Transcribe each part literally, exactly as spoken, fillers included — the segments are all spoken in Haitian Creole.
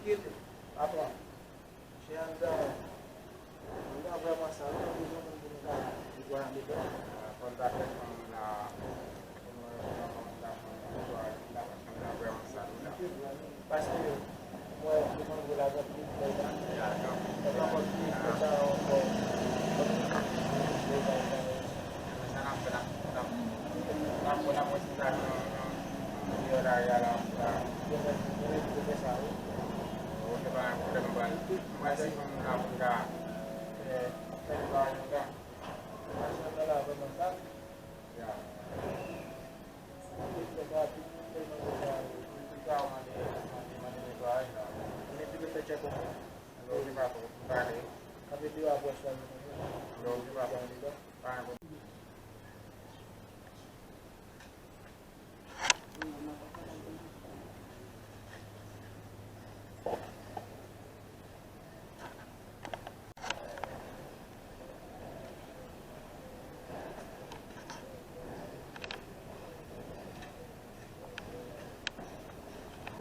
Patwon, chè anndan, anndan vrèman sal wi, nou bezwen moun pou nou ka netwaye anndan. Fò n ta fè fanm la, pou mwen, fò n ta fè netwaye anndan, paske anndan vrèman sal wi la. Paske mwen, mwen manje lajan plis lè sa. Lajan. Mwen pa konn plis lè sa ankò. Sa n ap fè la, n ap, n ap, n ap wè si sa nan, nan, nan deyò lari a la, pou la. Yo fè, yo fè, yo fè sa, wi. Ok, pa gen pwoblèm, mwen pral, mwen pral di fanm nan pou l ka, eh, fè netwayaj anndan. Paske anndan la vrèman sal. Ya.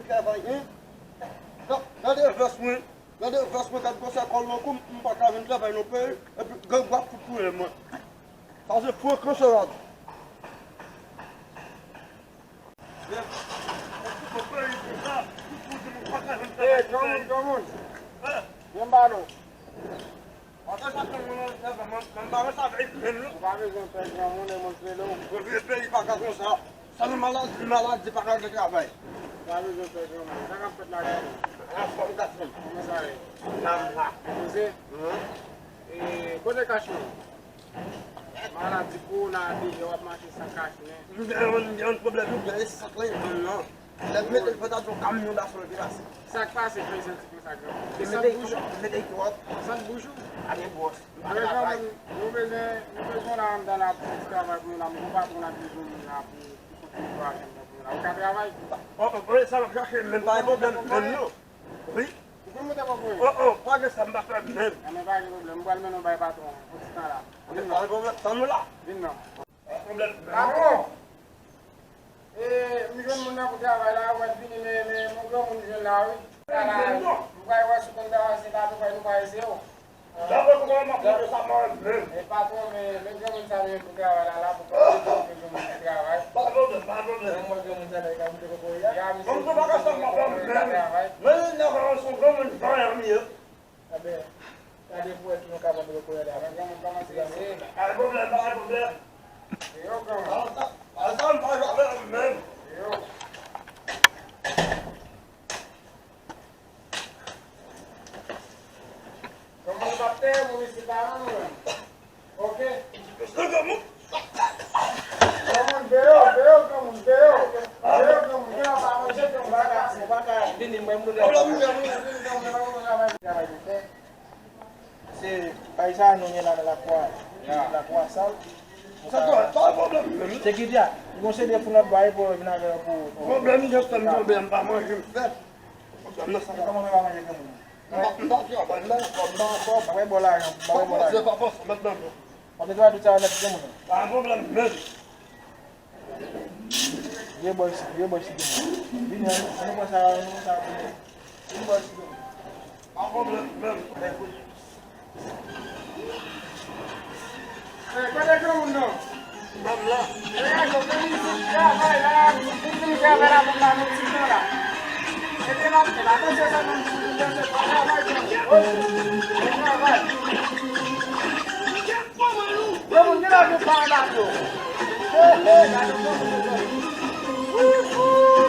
Travay, en? Ga-, gade vès mwen, gade vès mwen, gad gwosè kòl mwen, kou m, m pa ka jwenn travay nan peyi, epi gang w ap fout touye mwen. Sa se fo kanserad. Ey, granmoun, granmoun. Vin ba nou. Ou pa bezwen pè granmoun e moun rele w. Peyi pa ka konsa. Sa nan maladi, maladi pa ka gen travay. Ou pa bezwen pè granmoun. Sa k ap fèt la, granmoun? Anfòm, gason. Kòman sa ye? Nanm la. Poze? E, kote kach nou? Maladi kowona a deja w ap mache san kach nen. M gen yon, m gen yon pwoblèm, m gen yon sant la, non, non. Lè m mete l pandan yon kamyon gason ki pase. Sa k pase, prezan ti konsa, granmoun? Se sant bouch ou? M mete l twòp. Sant bouch ou? A gen bwòs. M pa gen travay. Nou bezwen, nou bezwen la anndan la pou ti travay pou nou la. M gon patwon la bezwen moun la pou, pou kontinye travay anndan pou nou la. Ou ka travay? O, o, o, sa m ap chache, men pa gen pwoblèm, menm non. Wi. Ou konn moute kòk mwen? O, o, pa gen sa m pa fè menm. Anben, pa gen pwoblèm. M pral mennen w bay patwon an, yon ti tan la. Vin non. Pa gen pwoblèm, tann ou la. Vin non. Pa gen pwoblèm. Patwon! E, m jwenn moun nan pou travay la, mwen vini, men, men, yon granmoun m jwenn la, wi. M pral wè si w konn travay, se pa tou fè nou pa eseye w. Dapre kòman m ap monte sa mwen menm. E patwon, men, men granmoun sa nou ye pou travay la, la pou konn nou gen moun pou travay. Pa gen pwoblèm, pa gen pwoblèm. Mwen granmoun sa nou ye ka monte kokoye a. Ya, misye. Mwen pa ka sa m ap fè menm. Men nan ka se yon granmoun vanyan m ye. Anben, gade pou wè si nou ka monte kokoye a. Men granmoun kòmanse eseye. Pa gen pwoblèm, pa gen pwoblèm. Yo, granmoun. Sa, sa, sa m pa jwe avè w menm. Yo. Kòman nou p ap tèyè moun isit la, non, nou menm? Oke. Granmoun, veye w, veye w, granmoun, veye w. Veye w, granmoun, veye w, pa manje, granmoun, pa ka, pa ka vini, mwen, moun. Pwoblèm, granmoun, vini, granmoun, pa ka travay, travay pou fè. Se kay sa a nou ye la nan lakwa, lakwa sal. Sa kwa, pa pwoblèm menm. Se ki di a, li gon seri de founèb ba epi vin avè yo pou, pou. Pwoblèm, jan fè m tonbe, m pa manje, m fè. Pwoblèm nan sa. Kòman nou pa manje granmoun? M pa, m pa travay, m pa, m pa, m pa. Pa wè bò lajan, pa wè bò lajan. Pa fòse, pa fòse, mèt nan. W ap netwaye tout sa yo nèt pou moun nan. Pa gen pwoblèm menm. Vye bò isit, vye bò isit. Vini, ann, ann nou pran sa, ann nou pran sa pou nou. Vin bò isit. Pa gen pwoblèm menm. Ey, kote granmoun nan? Manm lan. Degaje w, vin isit, travay la, vin, vin travay la, pou m ba nou ti tan la. Mete la, mete la, attention sa, nou, nou, nou, nou, travay, travay. Granmoun, gen la, nou pa la, yo. Hey, hey, gade granmoun, granmoun. Wouhou.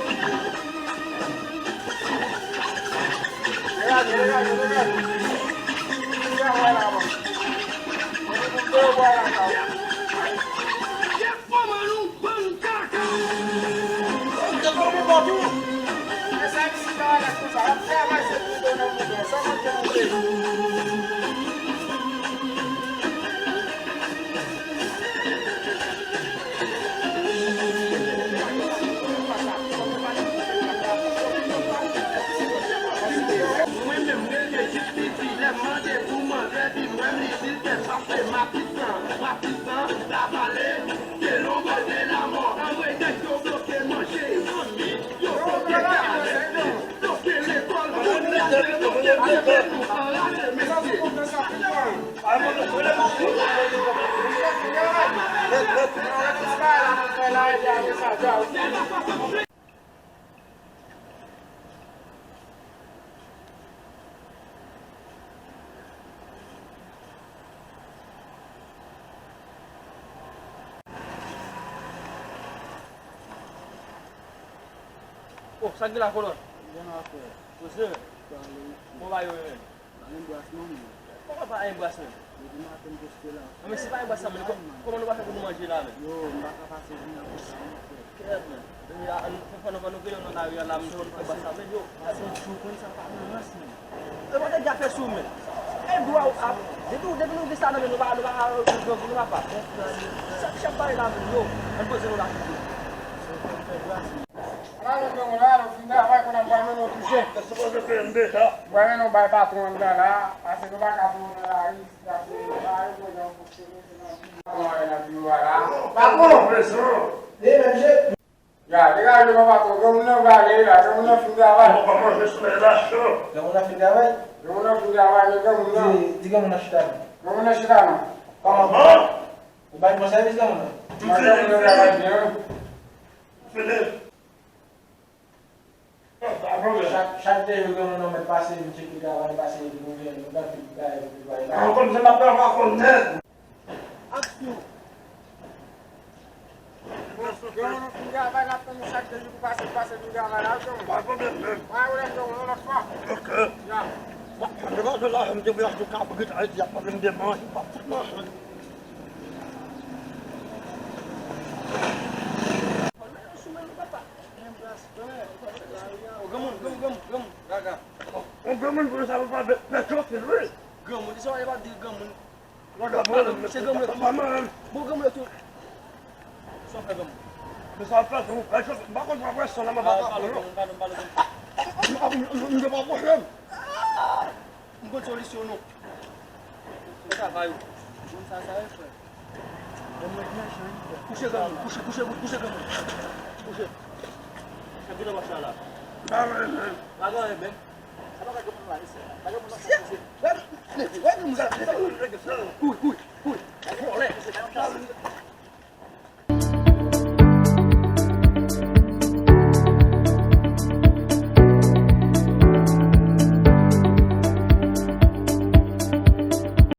Degaje, degaje, degaje. Travay la, man. Travay la, man. Kòman nou bann kaka? Kòman nou bann kaka? E sa isit la, la konsa, ap travay se bouton nan bouton, sa manje manje. Mwen menm, rete jis piti, lè m mande pou manzè vin wè m, li di l fè sa se mapisan, mapisan, sa pale, se lonbray de lamò, anmwey nèg yo bloke manje, zanmi, yo bloke gaz, bloke lekòl, Oh, sa k gen la, kolòn? Gen afè. Poze. Pale. Bon, ba yo, men. Pa gen bras non, men. Kòman pa gen bras, men? Depi maten m poste la. Non, men si pa gen bras la, men, kò-, kòman nou pa fè pou nou manje la, men? Yo, m pa ka pase vin nan poste la, non, frè. Kèt, men. Depi a, an, fò, fò nou, fò nou rele nan lari a la, m konn fè bras la, men, yo. Pase jou konn sa pa nan rans, men. E, mwen te deja fè sou, men. E, dwa ou ap, depi, depi nou gen sa nan men nou, nou pa, nou pa ka grangou, nou pa pa. Sa k ap pale la, men, yo. Ann poze nou la, tou. Ala, nou pran la, nou fin travay, kounye a m pral mennen w touche. Sa sipoze fè m deja. M pral mennen w bay patwon anndan la, paske nou pa ka fè w nan lari, paske nou pa yo konnen w fonksyone, se nan biro a, nan biro a la. Patwon! Prezan. Li menm, je. Ya, degaje non, patwon, granmoun nan vale la, granmoun nan fin travay. Bon, kòman je sou la cho? Granmoun nan fin travay? Granmoun nan fin travay, men granmoun nan. Di, di granmoun nan chita non. Granmoun nan chita non. Kòman? Ou bay bon sèvis granmoun nan? Mwen granmoun nan travay byen, wi. Fini. Chak, chak de jou gen moun nan mèt pase, vin tcheke travay, pase, vin ouvè, nou gade tout bagay, tout bagay la. An, kòm se m ap travay, konn nèt. Aksyon. Bon, gen moun fin travay, n ap tann chak de jou pou pase, pase vin travay la, wi, tonton. Pa pwoblèm, menm. Pa pwoblèm, tonton, yon lòt fwa. Ok. Ya. Bon, m te mande la, m te vle achte kabrit, Ayiti, y ap pale m de manje, m p ap fout manje. Granmoun, granmoun, granmoun, granmoun, gaga. Yon granmoun pou sa pa fè pèt yo fil, wi. Granmoun, li sa w ap di granmoun. Granmoun, se granmoun yo tou. Bon, granmoun yo tou. Sa w fè granmoun? Men sa w fè, se yon pèt yo, m pa konn pran pwesyon nan men papa. Padon, padon, padon, padon. M, m, m, m te pa pwoche m. M konn solisyon nou. Travay ou. Moun sa, sa e frè. Kouche granmoun, kouche, kouche, kouche granmoun. Kouche. Sa ki nan machin la? Pa gen anyen menm. Pa gen anyen menm. Sa pa ka granmoun la, mesye. Pa granmoun la, mesye. Wè, wè, wè, moun sa. Kouri, kouri.